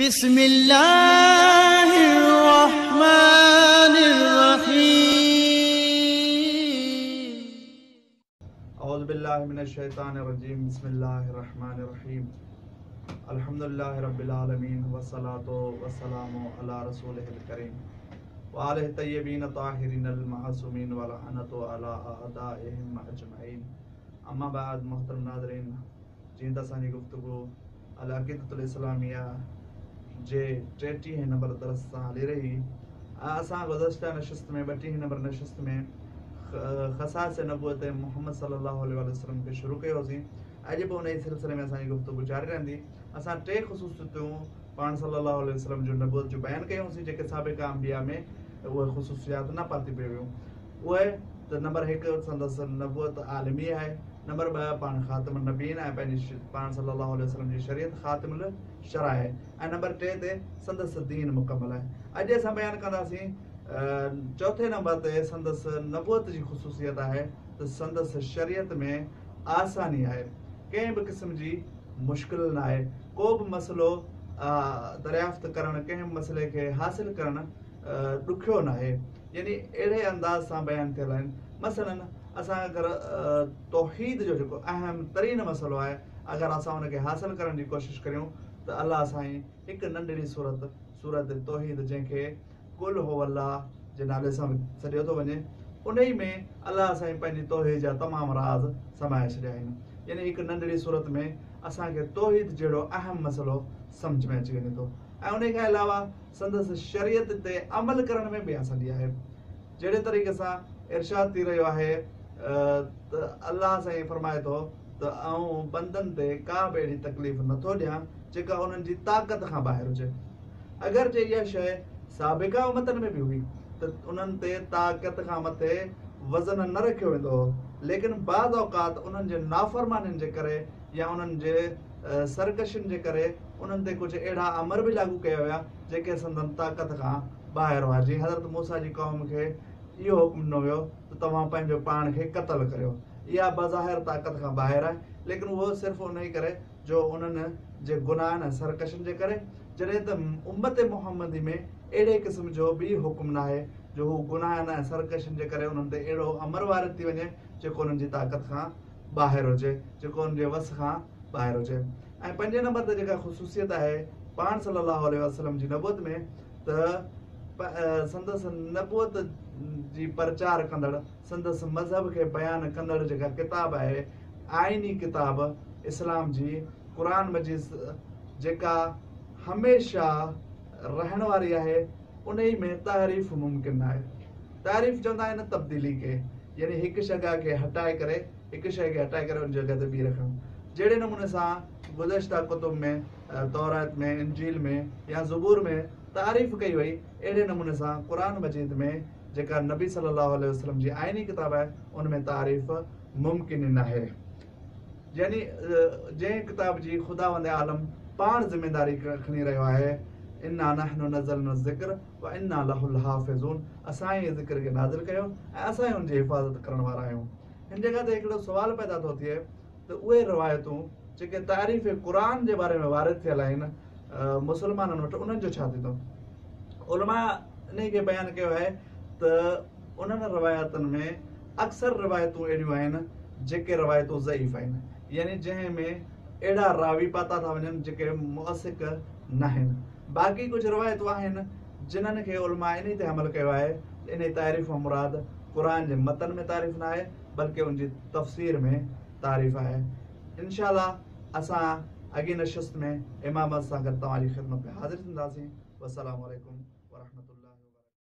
بسم الله الرحمن الرحيم. اعوذ بالله من الشيطان الرجيم. بسم الله الرحمن الرحيم. الحمد لله رب العالمين والصلاة والسلام على رسوله الڪريم وآله الطيبين الطاهرين المعصومين ولعنة على اعدائهم اجمعين. اما بعد، محترم ناظرين، جيئن ته اسان جي گفتگو العقيدة الاسلاميه جي 33 نمبر درس سان هلي رهي، اسان گذشته نشست ۾ 32 نمبر نشست ۾ خصائص نبوت محمد صلي الله عليه وسلم کي شروع ڪيوسين. اڄ به ان ئي سلسلي ۾ اسان جي گفتگو جاري رهندي. اسان ٽي خصوصيتون پاڻ صلي الله عليه وسلم جو نبوت جو بيان ڪيونسين، جيڪي سابقه انبياء ۾ اهي خصوصيات نه پاتي پيون ويون. اهي ته نمبر 1 سندس نبوت عالمي آهي، نمبر 2 پاڻ خاتم النبيين ۽ پنهنجي پاڻ صلي الله عليه وسلم جي شريعت خاتم الشرع آهي، ۽ نمبر 3 تي سندس دين مڪمل آهي. اڄ اسان بيان ڪنداسين چوٿين نمبر تي سندس نبوت جي خصوصيت آهي ته سندس شريعت ۾ آساني آهي، ڪنهن به قسم جي مشڪل نه آهي. ڪو به مسئلو دريافت ڪرڻ، ڪنهن به مسئلي کي حاصل ڪرڻ ڏکيو نه آهي، يعني اهڙي انداز سان بيان ٿيل آهن. مثلا اسان اگر توحيد جو جيڪو اهم ترين مسئلو آهي، اگر اسان ان کي حاصل ڪرڻ جي ڪوشش ڪريون ته الله سائين هڪ ننڍڙي سورت، سورت توحيد، جنهن کي قل هو الله جي نالي سان به سڏيو ٿو وڃي، انهي ۾ الله سائين پنهنجي توحيد جا تمام راز سمائي ڇڏيا آهن. يعني هڪ ننڍڙي سورت ۾ اسان کي توحيد جهڙو اهم مسئلو سمجهه ۾ اچي وڃي ٿو. ۽ انهي کان علاوه سندس شريعت تي عمل ڪرڻ ۾ به آساني آهي. جهڙي طريقي سان ارشاد ٿي رهيو آهي ته الله سائين فرمائي ٿو ته آئون بندن تي ڪا به اهڙي تڪليف نٿو ڏيان جيڪا انهن جي طاقت کان ٻاهر هجي. اگرچه اها شيء سابقه امتن ۾ به هئي ته انهن تي طاقت کان مٿي وزن نه رکيو ويندو هو، ليڪن بعض اوقات انهن جي نافرمانين جي ڪري يا انهن جي سرڪشين جي ڪري انهن تي ڪجهه اهڙا امر به لاڳو ڪيا ويا جيڪي سندن طاقت کان ٻاهر هئا. جيئن حضرت موسيٰ جي قوم کي اهو حڪم ڏنو ويو ته توهان پنهنجو پاڻ کي قتل ڪريو. اها بظاهر طاقت کان ٻاهر آهي، ليڪن اهو صرف انهي ڪري جو انهن جي گناهن ۽ سرڪشين جي ڪري، جڏهن ته امت محمدي ۾ اهڙي قسم جو به حڪم ناهي جو هو گناهن ۽ سرڪشين جي ڪري انهن تي اهڙو امر وارد ٿي وڃي جيڪو انهن جي طاقت کان ٻاهر هجي، جيڪو انهن جي وس کان ٻاهر هجي. ۽ پنجين نمبر تي جيڪا خصوصيت آهي پاڻ صلي الله عليه وسلم جي نبوت ۾ ته سندس نبوت جي پرچار ڪندڙ، سندس مذهب کي بيان ڪندڙ جيڪا ڪتاب آهي، آئيني ڪتاب اسلام جي قرآن مجيد، جيڪا هميشه رهڻ واري آهي، انهي ۾ تحريف ممڪن ناهي. تحريف چوندا آهن تبديلي کي، يعني هڪ شيء کي هٽائي ڪري، هڪ شيء کي هٽائي ڪري ان جڳهه تي ٻي رکڻ. جهڙي نموني سان گذشته ڪتب ۾، تورات ۾، انجيل ۾ يا زبور ۾ تحريف ڪئي وئي، اهڙي نموني سان قرآن مجيد ۾ جيڪا نبي صلي الله عليه وسلم جي آئيني ڪتاب آهي، ان ۾ تحريف ممڪن ئي ناهي. يعني جنهن ڪتاب جي خداوند عالم پاڻ ذميداري کڻي رهيو آهي، انا نحن نزلنا الذڪر وانا له لحافظون، اسان ئي ذڪر کي نازل ڪيو ۽ اسان ئي ان جي حفاظت ڪرڻ وارا آهيون. هن جڳهه تي هڪڙو سوال پيدا ٿو ٿئي ته اهي روايتون جيڪي تحريف قرآن جي باري ۾ وارد ٿيل آهن مسلمانن وٽ، انهن جو ڇا ٿيندو؟ علماء انهي کي بيان ڪيو آهي ته انهن روايتن ۾ اڪثر روايتون اهڙيون آهن جيڪي روايتون ضعيف آهن، يعني جنهن ۾ اهڙا راوي پاتا ٿا وڃن جيڪي موثق ناهن. باقي ڪجهه روايتون آهن جنهن کي علماء انهي تي عمل ڪيو آهي ته انهي تحريف مان مراد قرآن جي متن ۾ تحريف ناهي بلڪه ان جي تفسير ۾ تحريف آهي. انشاء الله اسان اڳين نشست ۾ امامت سان گڏ توهان جي خدمت ۾ حاضر ٿينداسين. والسلام عليڪم.